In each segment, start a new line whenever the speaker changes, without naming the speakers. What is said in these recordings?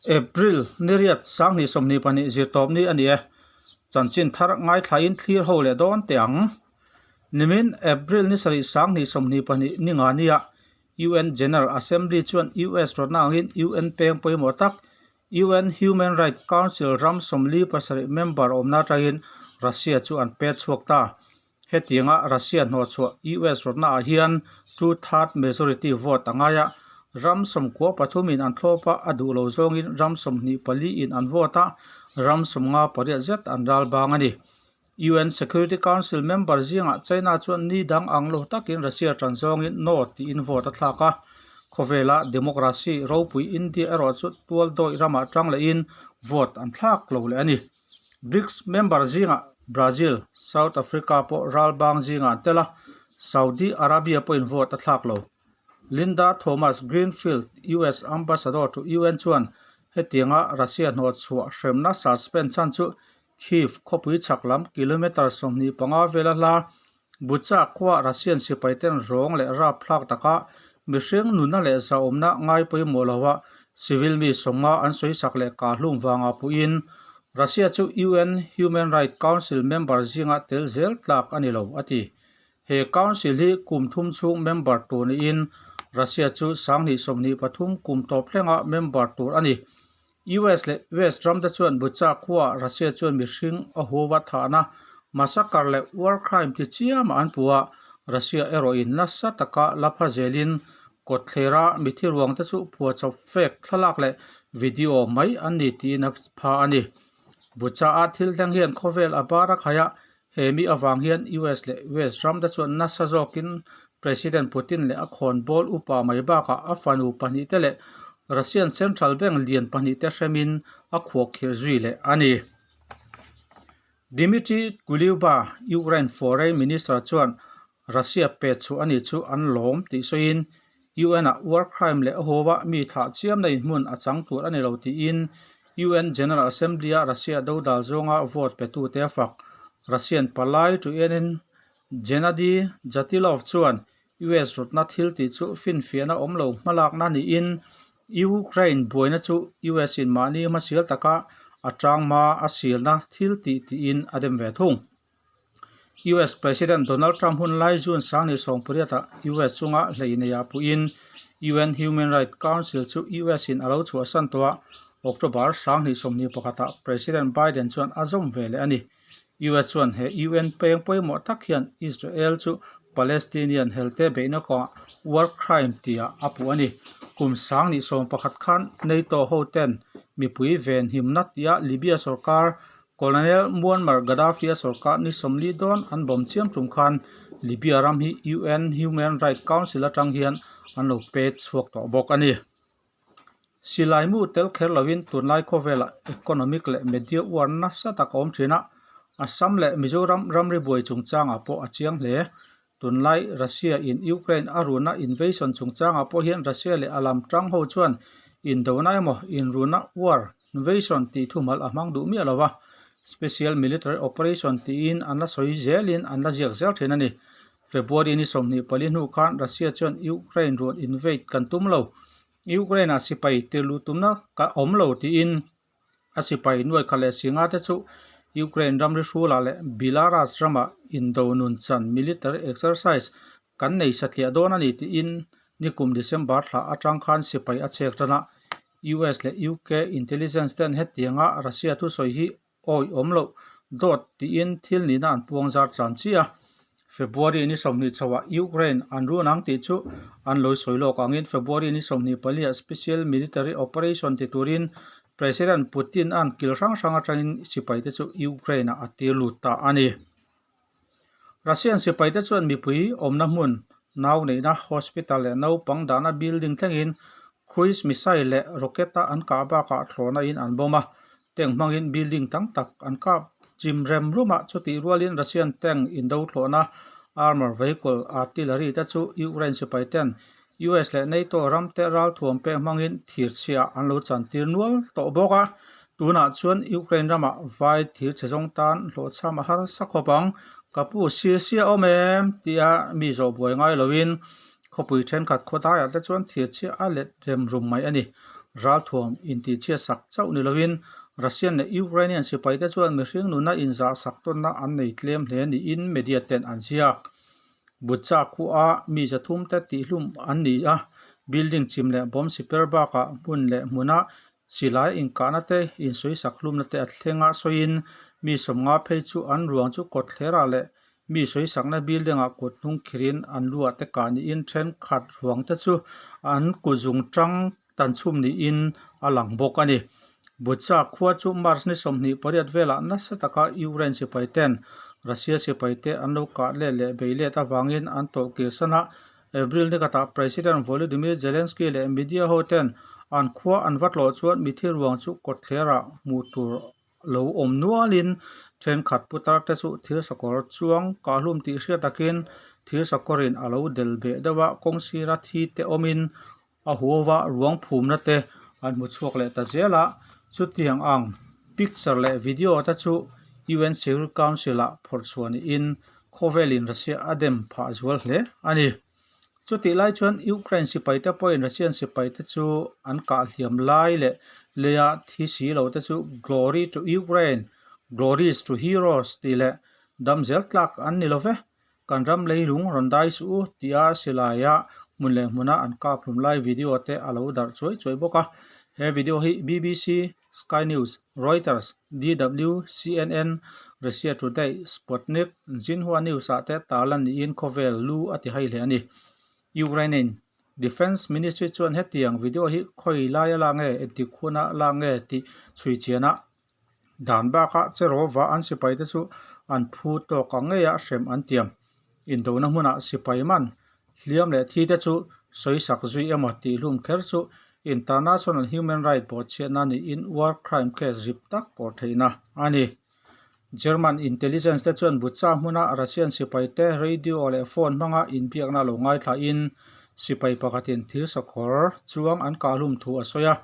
April ni riat sanghnih 22 zirtawp ni a ni e. Chanchin thar ngaithlain thlir ho leh dawn teh ang. Nimin April ni sarih sanghnih 22 ni nga nia UN General Assembly chuan US rawtna angin UN peng pawimawh tak UN Human Rights Council ram 47 member awmna atangin Russia chu an pet chhuak ta. Hetianga Russia hnawhchhuah US rawtna ah hian two third majority vote a ngai a, ram 93 in an thlawp a, a duh lo zawngin ram 24 in an vote a, ram 58 zet an ral bang a ni. UN Security Council member zingah China chuan ni dang ang lo takin Russia tan zawngin no tiin vote a thlak a. Khawvela democracy ropui India erawh chu tual dawih ramah tang lehin vote an thlak lo leh a ni. BRICS member zingah Brazil, South Africa pawh ral bang zingah an tel a, Saudi Arabia pawhin vote a thlak lo. Linda Thomas Greenfield, US Ambassador to UN chuan hetianga Russia hnawhchhuah hremna suspend chhan chu Kyiv khawpui chhak lam kilometre 25 vela hla Bucha khua Russian sipaiten rawng leh rap thlak taka mihring nunna leh zahawmna ngai pawimawh lova civil mi 50 an sawisak leh kahhlum vanga puhin Russia chu UN Human Rights Council member zinga tel zel tlak a ni lo, a ti. He council hi kum thum chhung member tur niin Russia chu 2023 kum tawp thlenga member tur a ni. US leh West ram te chuan Bucha khua Russia chuan mihring a huva thahna massacre leh war crime ti chiamah an puh a, Russia erawhin nasa taka la pha zelin kawtthlera mithi ruang te chu phuahchawp fake thlalak leh video mai an ni tiin a pha a ni. Bucha a thil thleng hian khawvel a bar a khai a, he mi avang hian US leh West ram te chuan nasa zawkin President Putin leh a khawnbawl upa mai bakah a fanu pahnih te leh Russian Central Bank lian pahnih te hremin a khuahkhirh zui leh a ni. Dmitry Kuleba, Ukraine Foreign Minister chuan Russia pet chhuah a nih chu an lawm tih sawiin UN ah war crime leh a huawa mi thah chiamna inhmun a chang tur a ni lo tiin UN General Assembly a Russia dodal zawnga vote petute a fak. Russian palai to UN Gennady Gatilov chuan US rawtna thil tih chu finfiahna awm lo hmalakna niin Ukraine buaina chu US in mahni hmasial taka a tangma a sialna thil tih tiin a dem ve thung. US President Donald Trump hun lai June 2018 ah US chunga hleihneih ah puhin UN Human Rights Council chu US in a lo chhuahsan tawh a, October 2021 ah President Biden chuan a zawm ve leh a ni. US chuan he UN peng pawimawh tak hian Israel chu Palestinian helte beihna kawngah war crime tia a puh a ni. Kum 2011 khan NATO hoten mipui venhimna tia Libya sorkar Colonel Muammar Gaddafi-a sorkar ni 40 dawn an bawm chiam tum khan Libya ram hi UN Human Rights Council atang hian an lo pet chhuak tawh bawk a ni. Silai mu tel kher lovin tunlai khawvelah economic leh media war nasa tak a awm thin a, Assam leh Mizoram ramri buai chungchangah pawh a chiang hle. Tunlai Russia in Ukraine a runa invasion chungchangah pawh hian Russia leh a lam tang ho chuan indona emaw inruna war, invasion tih thumal a hmang duh miah lova, special military operation tiin an la sawi zelin an la ziak zel thin a ni. February ni 24 hnu khan Russia chuan Ukraine rawn invade kan tum lo, Ukraine ah sipai tirluh tumna ka awm lo tiin a sipai nuai khat leh singa te chu Ukraine ramri hrulah leh Belarus ramah indo nun chan military exercise kan nei satliah dawn a ni tiin nikum December thla atang khan sipai a chek tan a. US leh UK intelligence ten hetianga Russia thusawi hi awi awm loh dawt tiin thil nihna an puang zar chan chi a. February ni 20 chhoah Ukraine an run ang tih chu an lo sawi lawk angin February ni 24 ah Special Military Operation ti turin President Putin an kil hrang hrang atangin sipai te chu Ukraine ah a tir lut ta a ni. Russian sipai te chuan mipui awmna hmun nau neihna hospital leh naupang dahna building thlengin cruise missile leh rocket a an kah bakah thlawhna in an bawm a, tank hmangin building tam tak an kap chim rem rum a, chutih rualin Russian tank indo thlawhna armour vehicle artillery te chu Ukraine sipai ten US leh NATO ram te ralthuam pek hmangin thir chhia an lo chantir nual tawh bawk a, tunah chuan Ukraine ramah vai thir chhe zawng tan hlawhchham a harsa khawp ang, ka pu sia sia awm em tia mi zawh buai ngai loin khawpui thenkhat khawdaiah te chuan thir chhia a let rem rum mai a ni. Ralthuam intihchhiatsak chauh ni loin Russian leh Ukrainian sipaite chuan mihring nuna inzahsak tawnna an nei tlem hle niin media ten an ziak. Bucha khua mi zathum te tihhlum an ni a, building chim leh bomb siper bakah hmun leh hmuna silai inkahna te, insawisak hlumna te a thleng a sawiin mi sawmnga phei chu an ruang chu kawtthlerah leh mi sawisakna building ah kut hnung khirin an luah te kah niin thenkhat ruang te chu an kut zungtang tan chhum niin a lang bawk a ni. Bucha khua chu March ni 28 velah nasa taka Ukraine sipai ten Russia sipai te an lo kah let leh bei let avangin an tawlhkir san a. April ni khatah President Volodymyr Zelensky leh media ho ten an khua an va tlawh chuan mithi ruang chu kawtthlerah hmuh tur lo awm nualin thenkhat putar te chu thir sakawr chuang kahhlum tih hriat takin thir sakawrin a lo del beh deuh a, kawng sira thi te awmin a huawa ruang phumna te an hmu chhuak leh ta zel a. Chutiang ang picture leh video te chu UN Security Council ah phawrh chhuah niin khawvelin Russia a dem phah zual hle a ni. Chutih lai chuan Ukraine sipaite pawhin Russian sipaite chu an kah hliam lai leh leia thi si lo te chu Glory to Ukraine, Glories to Heroes tih leh dam zel tlak an ni lo ve. Kan ram leilung rawn dai suh u tia silaia hmun leh hmuna an kap hlum lai video te a lo darh chuai chuai bawk a. He video hi BBC, Sky News, Reuters, DW, CNN, Russia Today, Sputnik, Xinhua News ah te tarlan niin khawvel lu a ti hai hle a ni. Ukraine-in Defence Ministry chuan hetiang video hi khawi laia lak nge, engtik huna lak nge tih chhui chian a dan bakah Cherova an sipaite chu an phu tawk ang ngeia hrem an tiam. Indona hmunah sipai man hliam leh thi te chu sawisak zui emaw tih hlum kher chu international human right bawhchhiatna niin war crime case zip tak pawh theihna a ni. German intelligence te chuan Bucha hmuna Russian sipaite radio leh phone hmanga inbiakna lo ngaithlain sipai pakhatin thil sakawr chuang an kahhlum thu a sawi a.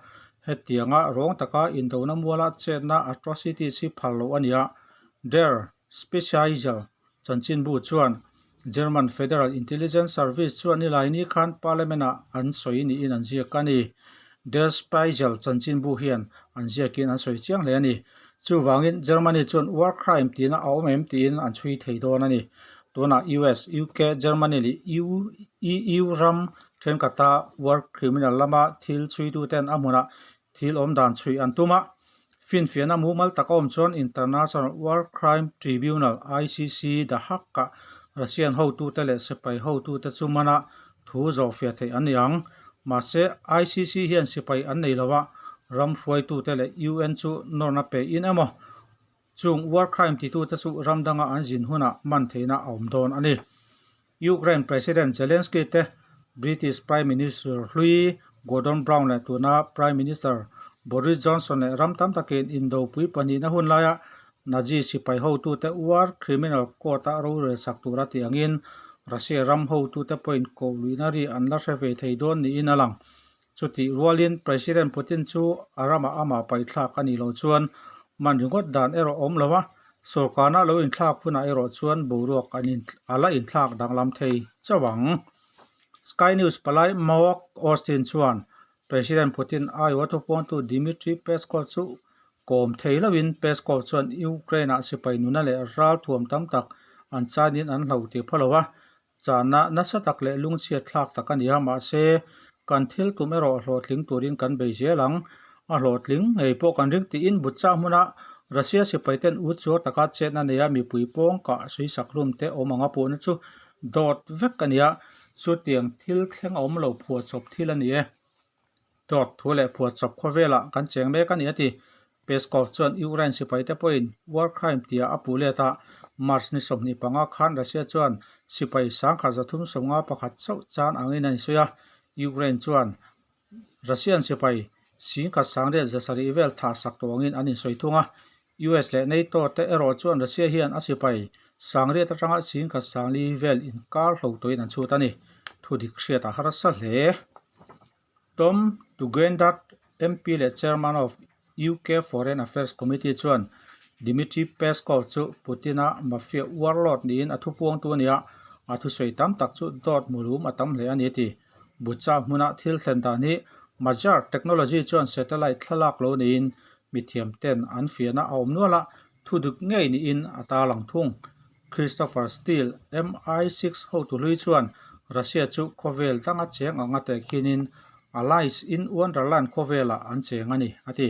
Hetianga rawng taka indona muala chetna atrocities hi phal loh a ni a, Der Spiegel chanchinbu chuan German Federal Intelligence Service chuan nilaini khan Parliament-ah an sawi niin an ziak a ni. Der Spiegel chanchinbu hian an ziakin an sawi chiang hle a ni. Chuvangin Germany chuan war crime tihna a awm em tiin an chhui thei dawn a ni. Tunah US, UK, Germany leh EU ram Thenkata war criminal lama thil chhuituten a hmunah thil awm dan chhui an tum a, finfiahna mumal tak a awm chuan International War Crime Tribunal, ICC, The Hague-ah Russian hotute leh sipai hotute chu mana thu zawhfiah theih an ni ang. Mahse, ICC hian sipai an nei lo a, ram hruaitute leh UN chu nawrna pe in emaw, chung war crime titute chu ram danga an zin hunah man theihna a awm dawn a ni. Ukraine President Zelensky te British Prime Minister hlui Gordon Brown leh tuna Prime Minister Boris Johnson leh ram tam takin indopui pahnihna hun laia Nazi sipai hotute war criminal court-a rorel sak tura tih angin Russia ram hotute pawhin koh luihna ri an la hre ve thei dawn niin a lang. Chutih rualin President Putin chu a ramah amah paihthlak a nih loh chuan man ringawt dan erawh a awm lo a, sawrkarna lo inthlak hunah erawh chuan boruak an a la inthlak danglam thei chauh ang. Sky News palai Mark Austin chuan President Putin aiawha thupuangtu Dmitry Peskov chu kawm thei loin Peskov chuan Ukraine-ah sipai nuna leh ralthuam tam tak an chanin an hlo tih phaw lo a, Chahna nasa tak leh lungchhiat thlak tak a ni a, mahse, kan thil tum erawh hlawhtling turin kan bei zel ang. A hlawhtling ngei pawh kan ring tiin Bucha hmuna Russia sipaiten u chuar taka chetna neia mipui pawng kah sawisak hlum te awm anga puhna chu dawt vek a ni a, chutiang thil thleng a awm lo phuahchawp thil a ni e. Dawt thu leh phuahchawp khawvelah kan cheng mek a ni a ti. Peskov chuan Ukraine sipaite pawhin war crime tia a puh let a, March ni 25 khan Russia chuan sipai 1351 chauh chan angin a insawi a, Ukraine chuan Russian sipai 1807 vel thah sak tawh angin an insawi thung a. US leh NATO te erawh chuan Russia hian a sipai 8000 atanga 1400 vel inkar hlo tawhin an chhut a ni. Thudik hriat a harsa hle. Tom Tugendhat, MP leh Chairman of UK Foreign Affairs Committee chuan Dmitry Peskov chu Putin-a mafia warlord niin a thupuangtu a ni a, a thusawi tam tak chu dawt mulum a tam hle a ni a ti. Bucha hmuna thil thlen dan hi Maxar Technology chuan satellite thlalak lo neiin mithiam ten an fiahna a awm nual a, thu dik ngei niin a tarlang thung. Christopher Steele, MI6 hotu hlui chuan Russia chu khawvel danga cheng anga tehkhinin Allies in Wonderland khawvelah an cheng a ni, a ti.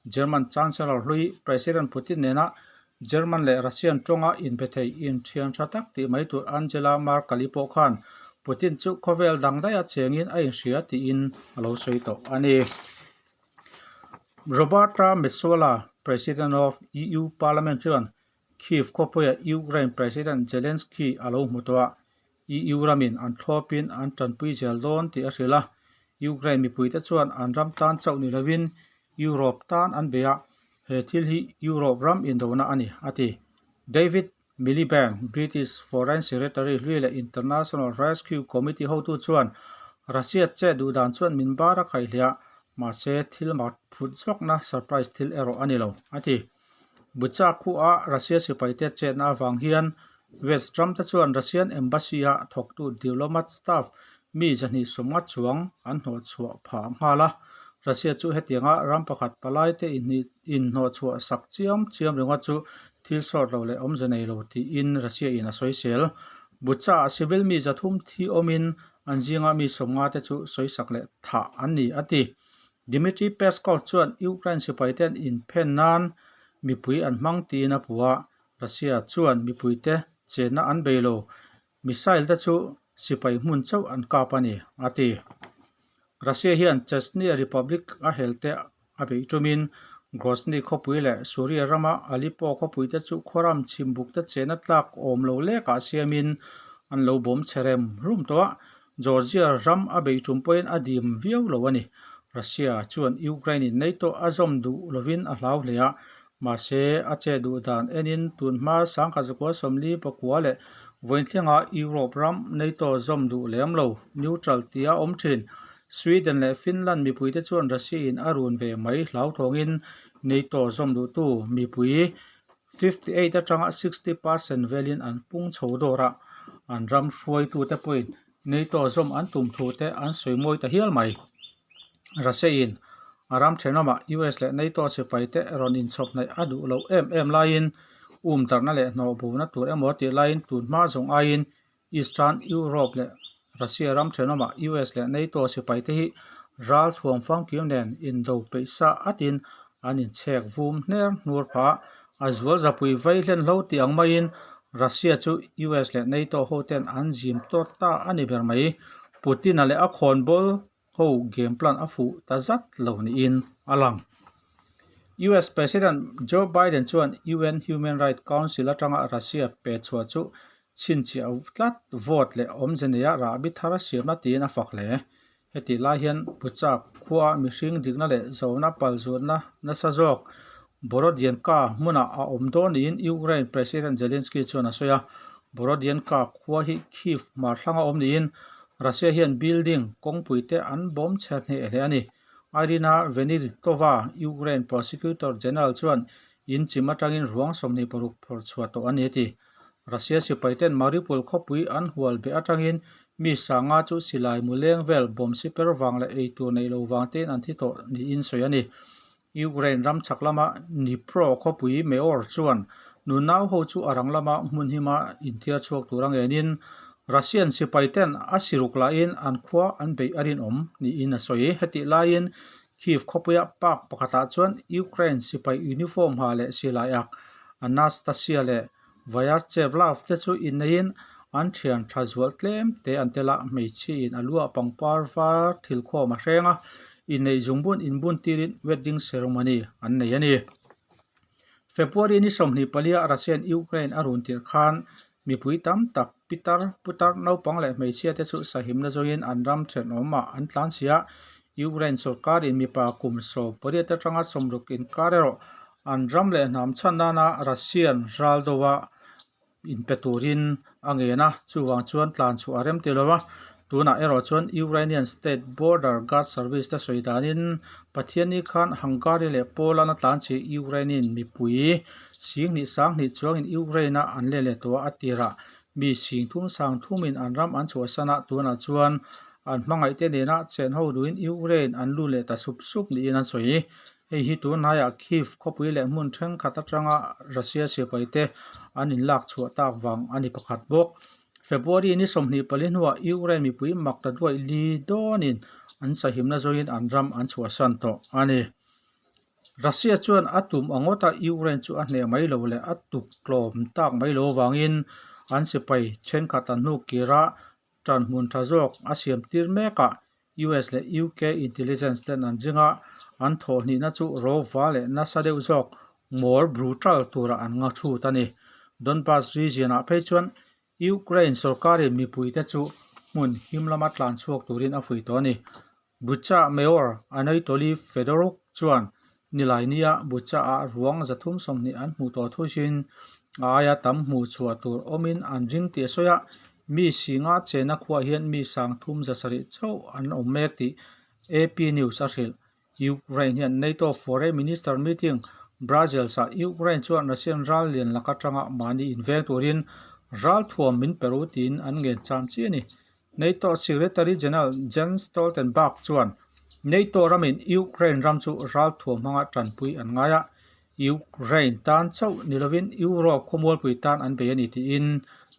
German Chancellor hlui President Putin nena German leh Russian tawnga inbe thei inthian tha tak tih mai tur Angela Merkel-i pawh khan Putin chu khawvel dang daiha chengin a inhria tiin a lo sawi tawh a ni. Roberta Metsola, President of EU Parliament chuan Kyiv khawpuia Ukraine President Zelensky a lo hmu tawh a, EU ramin an thlawpin an tanpui zel dawn tih a hrilh a. Ukraine mipuite chuan an ram tan chauh ni lovin Europe tan an bei a, he thil hi Europe ram indona a ni, a ti. David Miliband, British Foreign Secretary hlui leh International Rescue Committee hotu chuan Russia chet duh dan chuan min bar a khaihliah, mahse thil mak phut zawkna surprise thil erawh a ni lo, a ti. Bucha khuaa Russia sipaite chetna avang hian West ramte chuan Russian Embassy-a thawktu diplomat staff mi 250 chuang an hnawhchhuah phah nghal a. Russia chu hetianga ram pakhat palaite inhnawhchhuah sak chiam chiam ringawt chu thil sawt lo leh awmze nei lo tiin Russia-in a sawisel. Bucha-ah civil mi 300 thi awmin an zinga mi 50 te chu sawisak leh thah an ni, a ti. Dmitry Peskov chuan Ukraine sipaiten inphen nan mipui an hmang tiin a puh a, Russia chuan mipuite chenna an bei lo, missile te chu sipai hmun chauh an kap a ni, a ti. Russia hian Chechnya Republic a helte a beih tumin Grozny khawpui leh Suria rama Aleppo khawpui te chu khawram chhimbuk te chenna tlak awm lo lekah siamin an lo bawm chhe rem rum tawh a, Georgia ram a beih tum pawhin a dim viau lo a ni. Russia chuan Ukraine in NATO a zawm duh lovin a hlau hle a, mahse a che duh dan enin tun hma 1949 leh vawiinthlenga Europe ram NATO zawm duh lem lo, neutral tia awm thin. Sweden leh Finland mipuite chuan Russia in a run ve mai hlauthawngin NATO zawm duhtu mipui 58 atanga 60 percent velin an pung chho dawr a, an ram hruaitute pawhin NATO zawm an tum thu te an sawi mawi ta hial mai. Russia-in a ram thenawmah US leh NATO sipaite rawn inchhawp hnaih a duh loh em em laiin um darhna leh hnawh bona tur emaw tih laiin tun hma zawng aiin Eastern Europe leh Russia ram thenawmah US leh NATO sipaite hi ral thuam famkim nen indo peih sa atin an inchhek vum hner hnur phah a, a zual zapui vei hlen hlo tih ang maiin Russia chu US leh NATO hoten an zim tawt ta a ni ber mai. Putin-a leh a khawnbawl ho game plan a fuh ta zat lo niin a lang. US President Joe Biden chuan UN Human Rights Council atanga Russia pe chhuah chu chhinchhiah tlat vote leh awmze neia rahbi thar a siamna tiin a fak hle. Hetih lai hian Bucha khua mihring dikna leh zona palzutna nasa zawk Borodianka hmunah a awm dawn niin Ukraine President Zelensky chuan a sawi a. Borodianka khua hi Kyiv hmar thlanga awm niin Russia hian building kawngpui te an bawm chhe hneh hle a ni. Iryna Venediktova, Ukraine Prosecutor General chuan in chim atangin ruang 26 phawrh chhuah tawh a ni a ti. Russia sipai ten Mariupol khawpui an hual beh atangin mi sanga chu silai mu leng vel bawm siper vang leh eitur neih lo vang tein an thi tawh niin sawi a ni. Ukraine ram chhak lama Dnipro khawpui mayor chuan nunau ho chu a rang lama hmun hima inthiar chhuak tur a ngenin Russian sipai ten a siruk lahin an khua an beih a rinawm niin a sawi. Hetih laiin Kyiv khawpuia park pakhatah chuan Ukraine sipai uniform ha leh silai ak Anastasia leh Vyacheslav te chu inneiin an thian tha zual tlem te an tel a, hmeichhiain a luah pangpar var thil khawm a hreng a, inneih zungbun inbun tirin wedding ceremony an nei a ni. February ni 24 a Russian Ukraine a run tirh khan mipui tam tak pitar, putar, naupang leh hmeichhia te chu sahimna zawngin an ram thenawmah an tlan si a, Ukraine sorkarin mipa kum 18 atanga 60 inkar erawh an ram leh hnam chhan nana Russian ral deuha inpe turin a ngen a, chuvang chuan tlan chhuah a rem ti lo a. Tunah erawh chuan Ukrainian State Border Guard Service te sawi danin Pathianni khan Hungary leh Poland a tlan chih Ukraine-in mipui 20,000 chuangin Ukraine-a an let leh tawh a, a tirah mi 30,000 in an ram an chhuahsan a, tunah chuan An hmangaihte nena chen ho duhin Ukraine an lut leh ta sup sup niin an sawi. Hei hi tunhnaiah Kyiv khawpui leh hmun thenkhat atanga Russia sipaite an inlak chhuah tak vang a ni pakhat bawk. February ni 24 hnuah Ukraine mipui mak ta duaih li dawnin an sahimna zawngin an ram an chhuahsan tawh a ni. Russia chuan a tum a ngawt a, Ukraine chu a hneh mai lo leh a tuk tlawm tak mai lo avangin an sipai thenkhat an hnuk kir a, Ṭan hmun ṭha zawk a siam tir mek a, US leh UK intelligence ten an ring a, an thawhhnihna chu rova leh nasa deuh zawk more brutal tura an nga chhut a ni. Donbas region-ah phei chuan Ukraine sorkarin mipuite chu hmun him lama tlan chhuak turin a fuih tawh a ni. Bucha Mayor Anatoly Fedoruk chuan Nilaini-a Bucha-ah ruang 320 an hmuh tawh thu hriin a aia tam hmuh chhuah tur awmin an ring tih a sawi a, mi singa chena khuaah hian mi sang thum 700 chauh an awm mek tih AP News a hrilh. Ukraine hian NATO Foreign Minister meeting Brussels-ah Ukraine chuan Russian ral lian lak atanga mahni inveng turin ralthuam min pe ru tiin an ngen cham chi a ni. NATO Secretary General Jens Stoltenberg chuan NATO ramin Ukraine ram chu ralthuam hmanga tanpui an ngai a, Ukraine tan chauh ni lovin Europe khawmualpui tan an bei a ni tiin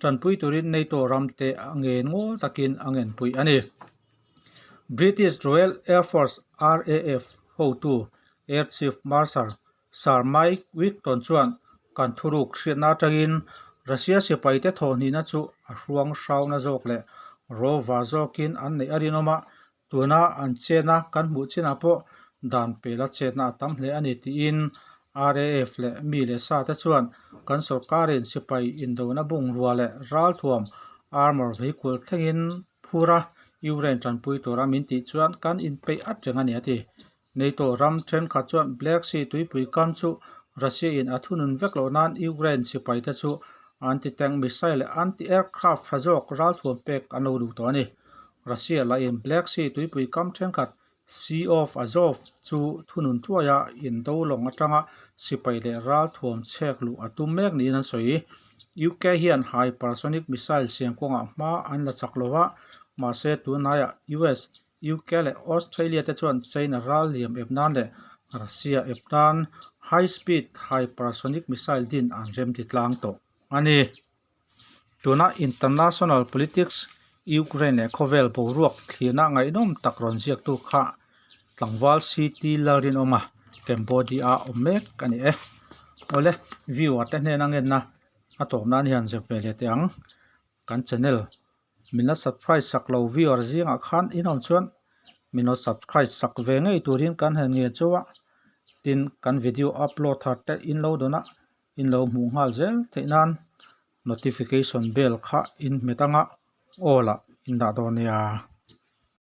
tanpui turin NATO ramte a ngen ngawl takin a ngenpui a ni. British Royal Air Force, RAF, hotu Air Chief Marshal Sir Mike Wigton chuan kan thuruk hriatna atangin Russia sipaite thawhhnihna chu a hruang hrauna zawk leh rova zawkin an neih a rinawm a, tuna an chetna kan hmuh chinah pawh dan pela chetna a tam hle a ni tiin RAF leh mi leh sa te chuan kan sorkarin sipai indona bungrua leh ralthuam armour vehicle thlengin phur a Ukraine tanpui tura min tih chuan kan inpeih at reng a ni a ti. NATO ram thenkhat chuan Black Sea tuipui kam chu Russia in a thunun vek loh nan Ukraine sipaite chu anti-tank missile leh anti-aircraft tha zawk ralthuam pek an lo duh tawh a ni. Russia lahin Black Sea tuipui kam thenkhat Sea of Azov chu thunun thuaia indo lawng atanga sipai leh ralthuam chhek luh a tum mek niin an sawi. UK hian hypersonic missile siam kawngah hma an la chak lo a, mahse tunhnaiah US UK leh Australia te chuan China ral liam ep nan leh Russia ep nan high speed hypersonic missile din an rem ti tlang tawh a ni. Tuna international politics Ukraine leh khawvel boruak thlirna ngaihnawm tak rawn ziaktu kha tlangval CT Lalrinawma Cambodia a awm mek a ni e. Awle viewer te hnena ngenna a tawp nan hian zep ve leh teh ang. Kan channel Min la subscribe sak lo viewer zingah khan in awm chuan min lo subscribe sak ve ngei turin kan han ngen chauh a, tin kan video upload thar te in lo dawn a, in lo hmuh nghal zel theih nan notification bell kha in hmet anga all ah in dah dawn nia.